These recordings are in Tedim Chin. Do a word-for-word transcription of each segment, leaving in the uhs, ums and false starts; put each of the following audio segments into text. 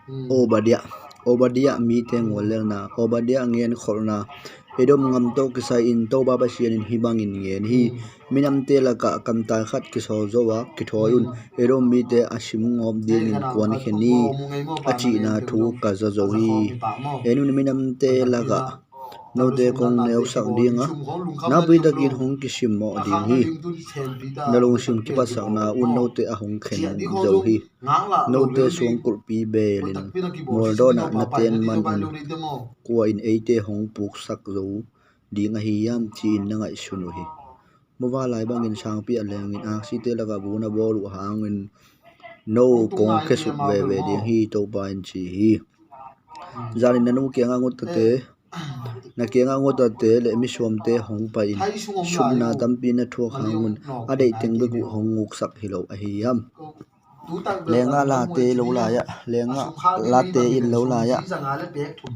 Obadiah, Obadiah mite nguallelna, Obadiah genkholhna. Edom gam tawh kisai-in Topa Pasian in hih bangin gen hi. Minamte lakah kamtai khat kisawl zo a, kithawi un. Edom mite a simgawp dingin kuan khin hi, a cihna thu ka za zo hi. En un, minamte lakah note kong neusak ding a, nakpi takin hong kisimmawh ding hi. Na lungsim kipatsakna un note a hong khen zo hi. Note suangkulhpi belin mualdawnah na ten man un, kua in eite hong puksak zo ding ahi hiam, ci-in na ngaihsun uh hi. Muva lai bangin sangpi a lengin aksite lakah bu na bawl uh hangin no kong khiasuk veve ding hi, Topa in ci hi. Zanin na nu kiangah ngutate, na kiangah ngutate le misuamte hong pai-in sumna tampi na thuak hangun a deih teng bek uh hong guksak hi lo ahi hiam? Lengah late lo lai-ah, lengah late in lo lai-ah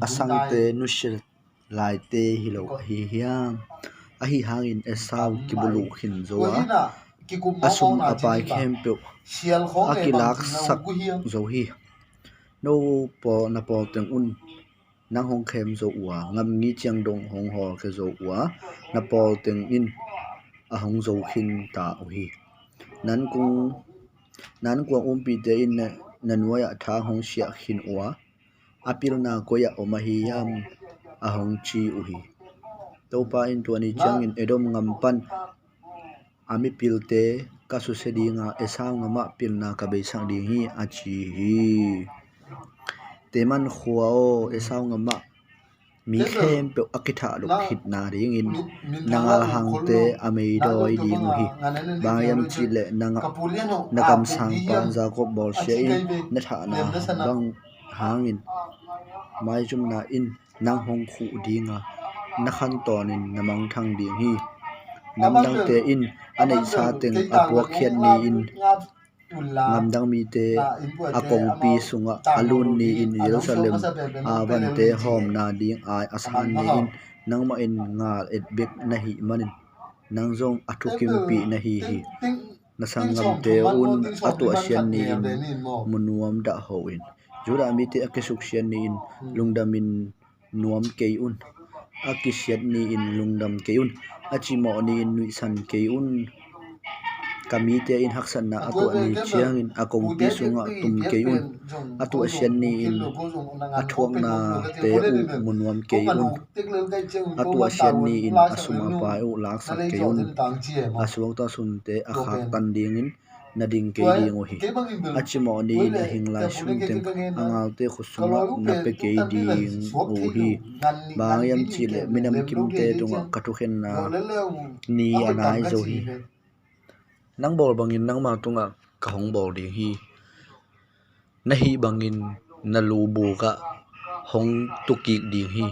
a sangte nusia laite hi lo ahi hiam? Ahi hangin Esau kibuluh khin zo a, a sum a pai khempeuh a kilaksak zo hi. No pawl, na pawl teng un nang hong khem zo uh a, gamgi ciang dong hong hawlkhia zo uh a, na pawl teng in a hong zo khin ta uh hi. Nankung, nankuang umpite in na, na nuai-ah thang hong siah khin uh a, a pilna koi-ah om ahi hiam, a hong ci uh hi. Topa in tua ni ciangin Edom gam pan a mipilte ka susia ding a, Esau gamah pilna ka beisak ding hi, a ci hi. Teman khua aw, Esau gamah mi khempeuh a kithahluk khitna dingin na galhangte a meidawi ding uh hi. Bang hiam cihleh na, na kamsangpa Jakob bawlsia in na thahna bang hangin maizumna in nang hong khuh ding a, na khantawnin na mangthang ding hi. Namdangte in a neihsa teng a puakkhiat ni-in, gamdang mite a kongpi sungah a lut ni-in, Jerusalem a vante hawmna ding ai a san ni-in, nangmah in gal et bek na hih manin nang zong a thukimpih na hi hi. Na sanggamte un a tuahsiat ni-in mu nuam dah ho in. Judah mite a kisuksiat ni-in lungdamin nuam kei un. A kisiat ni-in lungdam kei un. A cimawh ni-in nuihsan kei un. Ka mite in haksatna a tuah ni ciangin a kongpi sungah tum kei un. A tuahsiat ni-in a thuaknate uh mu nuam kei un. A tuahsiat ni-in a sum a pai uh laksak kei un. A suakta sunte a khaktan dingin na ding kei ding uh hi. A cimawh ni-in a hing lai sun teng a galte khut sungah na pia kei ding uh hi. Bang hang hiam cihleh minam kimte tungah ka thukhenna ni a nai zo hi. Nang bawl bangin nangma tungah ka hong bawl ding hi. Na hih bangin na lu bukah hong tukik ding hi.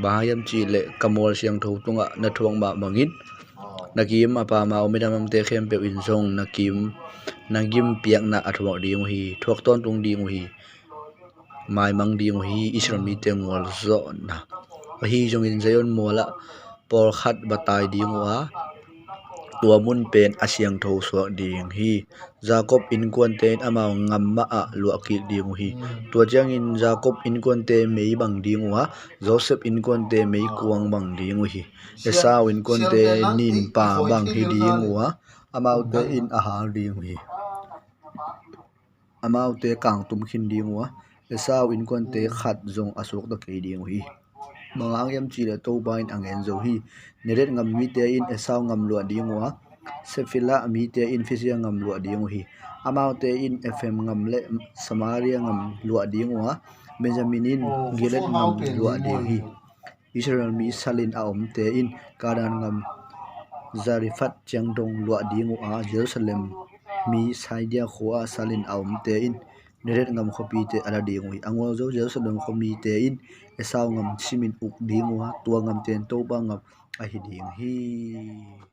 Bang hang hiam cihleh ka mual siangtho tungah na thuak mah bangin na kim a pam a om i damdamte khempeuh in zong na kim, na gimpiakna a thuak ding uh hi. Thuak tawntung ding uh hi. Maimang ding uh hi. Israel mite gualzawhna. Ahi zongin Zion mualah pawlkhat va tai ding uh a, tua mun pen a siangtho suak ding hi. Jakob innkuante in amau gam mahah luahkik ding uh hi. Tua ciangin Jakob innkuante mei bang ding uh a, Josef innkuante meikuang bang ding uh hi. Esau innkuante ninpa bang hi ding uh a, amaute in a hal ding uh hi. Amaute kangtum khin ding uh a, Esau innkuante khat zong a suakta kei ding uh hi. Bang hang hiam cihleh Topa in a gen zo hi. Negev gam mite in Esau gam luah ding uh a, Shephelah mite in Filistia gam luah ding uh hi. Amaute in Efraim gam le Samaria gam luah ding uh a, Benjamin in Gilead gam luah ding uh hi. Israel mi salin a omte in Kanaan gam Zarefat ciang dong luah ding uh a, Jerusalem mi Samaria khua-ah salin a omte in Negev gam khuapite a la ding uh hi. A gualzo Jerusalem khuamite in Esau gam simin uk ding uh a, tua gamte in Topa gam ahi ding hi.